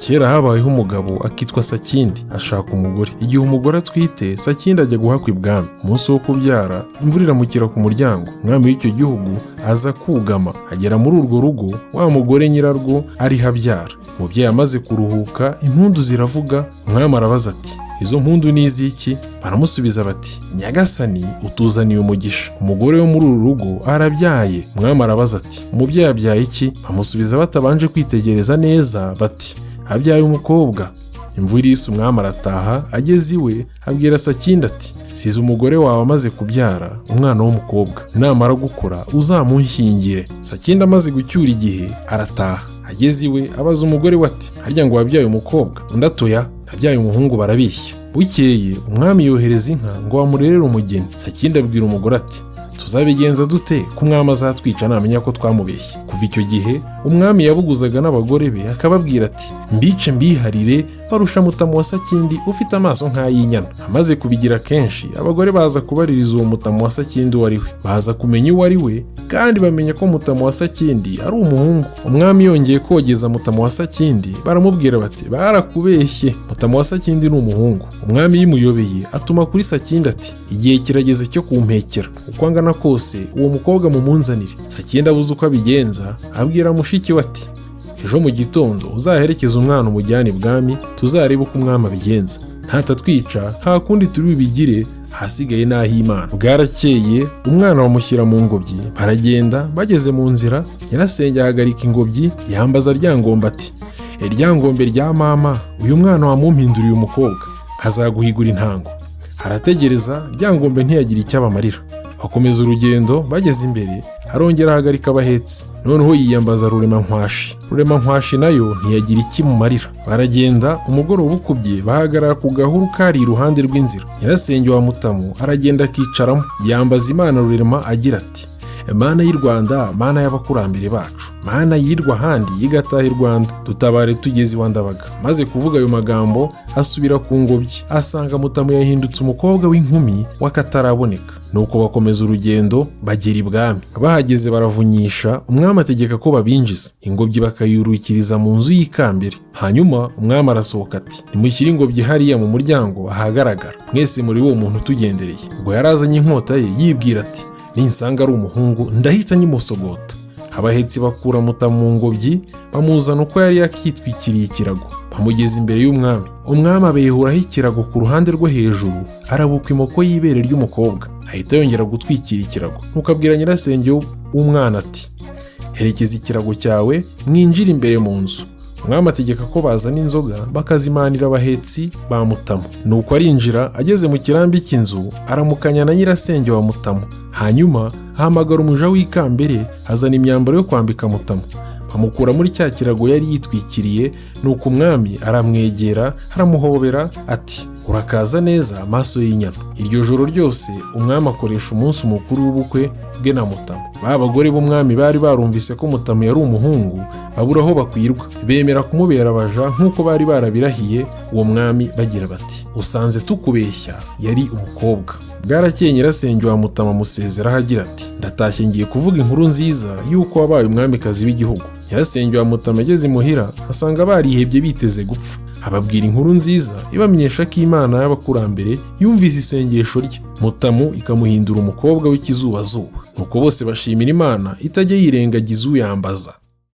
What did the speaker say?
Kera habayeho umugabo akitwa Sakindi, ashaka umugore. Igihe umugore atwite, Sakindi ajya guhakwa ibwami. Umunsi wo kubyara, imvura iramukira ku muryango. Umwami w'icyo gihugu aza kugama, agera muri urwo rugo, wa mugore nyirarwo ariho abyara. Umubyeyi amaze kuruhuka, impundu ziravuga. Umwami arabaza ati: "Izo mpundu ni iz'iki?" Baramusubiza bati: "Nyagasani, utuzaniye umugisha, umugore wo muri uru rugo arabyaye." Umwami arabaza ati: "Umubyeyi abyaye iki?" Bamusubiza batabanje kwitegereza neza bati: "Abyaye umukobwa." Imvura ihise, umwami arataha. Ageze iwe, abwira Sakindi ati: "Size umugore wawe amaze kubyara umwana w'umukobwa, namara gukura uzamunshyingire." Sakindi amaze gucyura igihe arataha. Ageze iwe, abaza umugore we ati: "Harya ngo wabyaye umukobwa?" Undi ati: "Oya, nabyaye umuhungu, barabishya." Bukeye umwami yohereza inka ngo bamurerere umugeni. Sakindi abwira umugore ati: "Tuzabigenza dute ko umwami azatwica namenya ko twamubeshye?" Kuva icyo gihe, umwami yabuguzaga n'abagore be, akababwira ati: "Mbice mbiharire, barusha Mutamu wa Sakindi ufite amaso nk'ay'inyana." Amaze kubigira kenshi, abagore baza kubaririza uwo Mutamu wa Sakindi uwo ari we. Baza kumenya uwo ari we, kandi bamenya ko Mutamu wa Sakindi ari umuhungu. Umwami yongeye kogeza Mutamu wa Sakindi, baramubwira bati: "Barakubeshye, Mutamu wa Sakindi ni umuhungu." Umwami yimuyobeye, atuma kuri Sakindi ati: "Igihe kirageze cyo kumpekera, uko angana kose uwo mukobwa mumunzanire." Sakindi abuze uko abigenza, abwira mushiki we ati: "Ejo mu gitondo uzaherekeze umwana umujyane ibwami, tuzarebe uko umwami abigenza. Ntatatwica, nta kundi turi bubigire, ahasigaye ni ah'Imana." Bwarakeye, umwana bamushyira mu ngobyi, baragenda. Bageze mu nzira, nyirasenge ahagarika ingobyi, yambaza Ryangombe ati: "Ryangombe rya mama, uyu mwana wamumpinduriye umukobwa nkazaguhigura intango?" Arategereza, Ryangombe ntiyagira icyo abamarira. Bakomeza urugendo. Bageze imbere, arongera ahagarika abahetse. Noneho yiyambaza Rurema Nkwashi. Rurema Nkwashi nayo ntiyagira ikimumarira. Baragenda, umugoroba ukubye bahagarara ku gahuru kari iruhande rw'inzira. Nyirasenge wa Mutamu aragenda akicaramo, yambaza Imana Rurema agira ati: "Mana y'i Rwanda, Mana y'abakurambere bacu, Mana yirwa ahandi igataha i Rwanda, dutabare tugeze iwa Ndabaga." Maze kuvuga ayo magambo, asubira ku ngobyi, asanga Mutamu yahindutse umukobwa w'inkumi w'akataraboneka. Nuko bakomeza urugendo, bagera ibwami. Bahageze baravunyisha, umwami ategeka ko babinjiza, ingobyi bakayurukiriza mu nzu y'ikambere. Hanyuma umwami arasohoka ati: "Nimushyire ingobyi hariya mu muryango ahagaragara, mwese muri uwo muntu utugendereye." Ubwo yari azanye inkota ye, yibwira ati: "Ninsanga ari umuhungu ndahita nyimusogota." Abahetsi bakura Mutamu mu ngobyi, bamuzana uko yari yakitwikiriye ikirago, bamugeza imbere y'umwami. Umwami abehuraho ikirago ku ruhande rwo hejuru, arabukwa imoko y'ibere ry'umukobwa, ahita yongera gutwikira ikirago. Nuko abwira nyirasenge w'umwana ati: "Herekeza ikirago cyawe, mwinjire imbere mu nzu." Umwami ategeka ko bazana inzoga, bakazimanira abahetsi ba Mutamu. Nuko arinjira, ageze mu kirambi cy'inzu aramukanya na nyirasenge wa Mutamu. Hanyuma ahamagara umuja w'ikambere, azana imyambaro yo kwambika Mutamu, bamukura muri cya kirago yari yitwikiriye. Nuko umwami aramwegera, aramuhobera ati: "Urakaza neza, amaso y'inyana." Iryo joro ryose umwami akoresha umunsi mukuru w'ubukwe bwe na Mutamu. Ba bagore b'umwami bari barumvise ko Mutamu yari umuhungu, babura aho bakwirwa, bemera kumubera abaja nk'uko bari barabirahiye uwo mwami, bagira bati: "Usanze tukubeshya, yari umukobwa." Bwarakeye, nyirasenge wa Mutamu amusezeraho agira ati: "Ndatashye, ngiye kuvuga inkuru nziza y'uko wabaye umwamikazi w'igihugu." Nyirasenge wa Mutamu ageze imuhira, asanga barihebye biteze gupfa. Ababwira inkuru nziza ibamenyesha ko Imana y'abakurambere yumvise isengesho rye, Mutamu ikamuhindura umukobwa w'ikizubazuba. Nuko bose bashimira Imana itajya yirengagiza uyambaza.